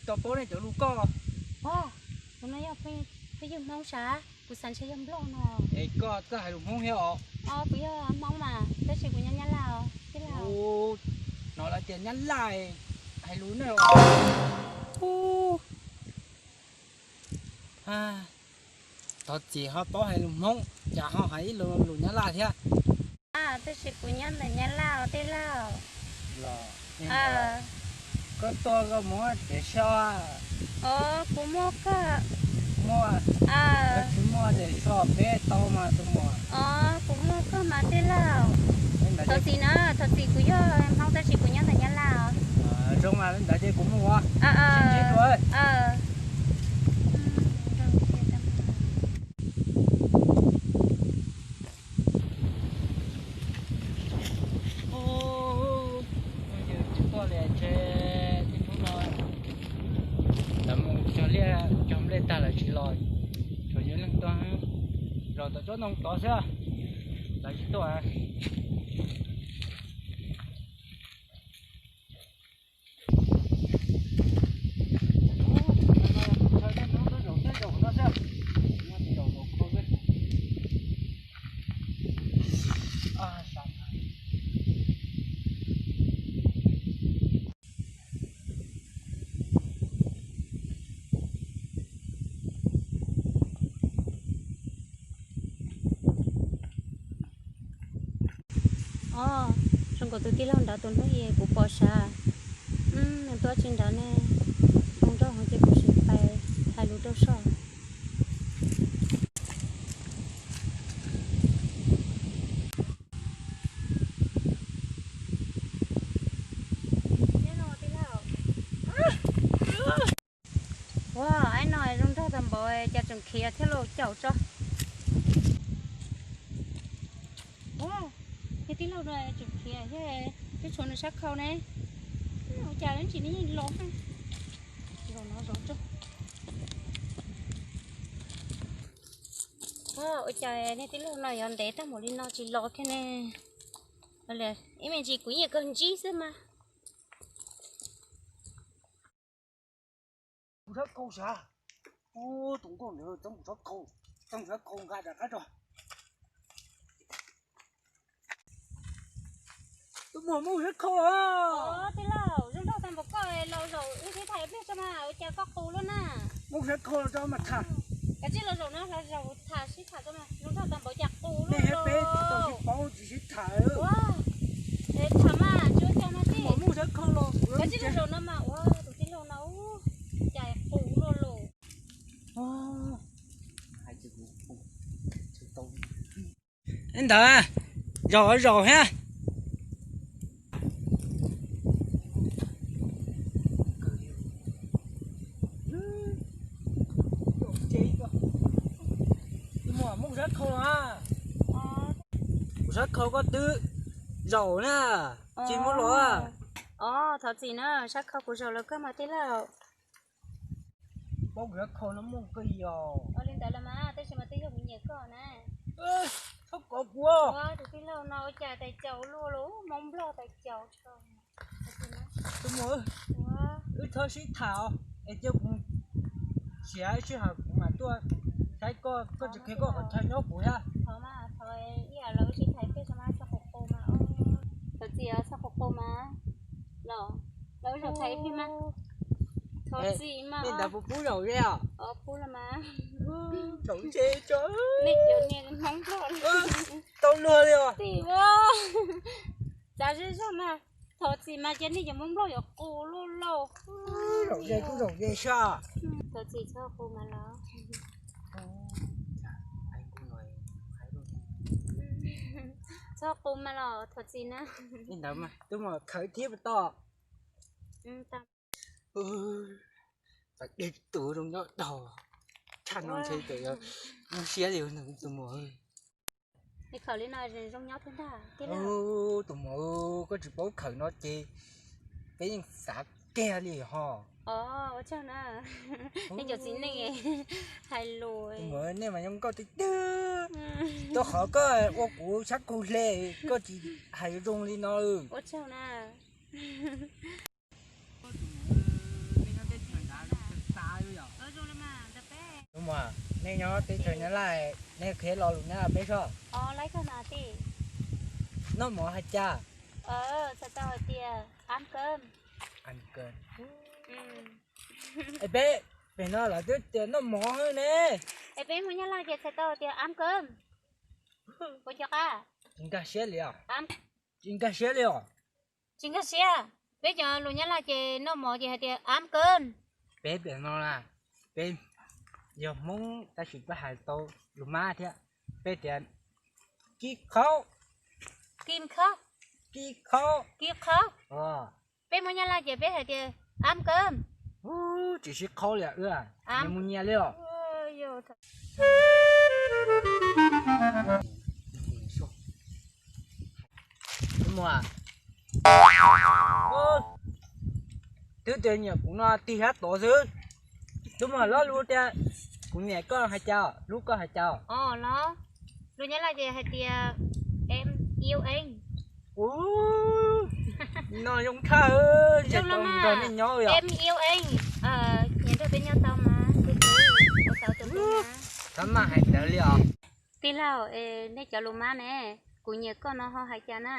Tsis paub nej cov lus koj. Ua, tus no yog peb yog Hmoob sav, kuv xav ntshe yog Nplog no. Es koj txawj hais lus Hmoob thiab os? Os, kuv yog Hmoob mas, tab sis kuv nyob Nyab Laj os, tij laug. Hnov lawv tias Nyab Laj hais lus nej. Thov txim ho paub hais lus Hmoob, cas ho hais ib lo lus Nyab Laj thiab. Tab sis kuv nyob ntawm Nyab Laj os tij laug. Koj tuaj koj muaj ces so. Os, kuv muaj koj. Muaj. Koj tsis muaj ces so peb tau mas tus muam. Os, kuv muaj koj mas tij laug. Thov txim na, thov txim kuv yog Hmoob tab sis kuv nyob ntawm Nyab Laj os. Zoo mas li ntawd ces kuv mus os. Sib ntsib dua. Tus yawg tsis tuaj li ntshe tib hnub no lawv mus cog liaj cog nplej tag lawv tsis los, tsuas yog leej tuaj zaum tom tsob ntoo tod xwb, lawv tsis tuaj. Os, zoo nkaus tus tij laug nrad tus hnub es kuv pom sav, nws tuaj tsis nrad ne, zoo nraug heev ces kuv sim pais hais lus rau soj. Ua, aib no zoo nraug tag npaum cas tseem khiav thiab los caum tso. Ua, niag tij laug no tseem khiav thiab, twb tshuav nws sab khau ne. Ua cas ntsis nws yeej los. Zaum no zaum tso. Ua, ua cas niag tij laug no yuav ntev tag npaum li no tsis los kiag ne. Ib me ntsis kuv yeej kawg ntsib xwb mas. Kuv sab khau sav. Ub, tus nkauj ntawd txeeb kuv sab khau, txeeb kuv sab khau nqa rov qab tso. Tus muam muaj sab khau. Tij laug, zoo nraug tag npaum koj los zaum wb sib tham pliag tso mas, ua cas koj qus luaj na? Muaj sab khau los tso mas tham. Kav tsij los zaum no, los zaum tham sib tham tso mas, zoo nraug tag npaum cas qus luaj los. Peb tsis tau sib paub tsis sib tham. Tham mas tsis ua cas mas tij. Muaj sab khau los. Kav tsij los zaum no mas, ua tus tij laug no cas qus luaj los. Ntawd, zaum zaum thiab. Tus muam muaj sab khau na. Kuv sab khau koj twb zaum na, tsis muab los. Os, thov txim na, sab khau kuv zaum los koj mas tij laug. Paub kuv sab khau no muaj koj yog. Ua li ntawd los mas, tab sis mas twb yog kuv nyiam koj na. Txhob kov kuv. Ua tus tij laug no ua cas tais caus luaj los, Hmoob Nplog tais caus tso. Tus muam, wb txhob sib tham os, es cia kuv siav ib sij hawm kuv mam tuaj saib koj, koj tsis qhia koj qhov chaw nyob kuv thiab. Thov mas, thov ib yam los wb sib tham ib pliag tso mas, txhob qus qus mas. Thov txim os, txhob qus qus mas. Los, los wb zaum tham ib pliag mas. Thov txim mas. Nej ntawd puas pub zaum ze os? Pub los mas. Zaum ze tso. Nej cov niag Hmoob Nplog tau luag li os. Tim ua, txav zej zog mas. Thov txim mas cia nej cov Hmoob Nplog yuav qus luaj lauj. Zaum ze kuj zaum ze sab. Thov txim txhob qus mas los. Txhob qus mas los thov txim na. Li ntawd mas twb mus khawv thiab puas tau? Txawm deb tus zoo nyob dhau tshaj no ntshe txawm yog zoo siab li tus muam. Li khawv li no zoo nyob thiab ntag tij laug. Tus muam, koj tsis paub khawv no ces peb yeej xav kiag li ho. Os, ua tsaug na. Nej cov txiv neej hais lus. Tus muam, nej mas zoo nkauj tiag tiag. Rau qhov koj ua kuv sab khau hle, koj tsis hais zoo li no. Ua tsaug na. Tus muam, nej nyob teb chaws nrad Nyob teb chaws Nyab Laj, nej qhia lo lus Nyab Laj peb soj. Noj mov hais cas? Txhais tau hais tias ám cơm. Es peb, pem no lawv twb tias noj mov ne. Es peb Hmoob Nyab Laj ces txhais tau tias ám cơm. Puas nco qab? Tsis nkag siab li os. Tsis nkag siab li os. Tsis nkag siab. Peb cov lus Nyab Laj ces noj mov ces hais tias ám cơm. Peb pem no na, peb yog Hmoob tab sis peb hais tau lus Mab thiab. Peb tias kib qhaub. Kib qhaub. Kib qhaub. Kib qhaub. Peb Hmoob Nyab Laj ces peb hais tias ám cơm. Tsis sib qhaub li wb, nyias mus nyias li os. Tub Muas, twb tias nyiam kuv no tig sab tod xwb. Tub Muas, lo lus tias kuv nyiam koj hais cas, hlub koj hais cas? Os, los lus Nyab Laj ces hais tias em yêu em. Ub, no zoo tshaj, zoo los mas nrog nej nyob yom. Em yêu em, nyias nrog peb nyob tau mas, tus tus, tus tau tus tus mas. Txhob maj hais ntawd li os. Tij laug, nej cov lus Mab ne, kuv nyiam koj no ho hais cas na?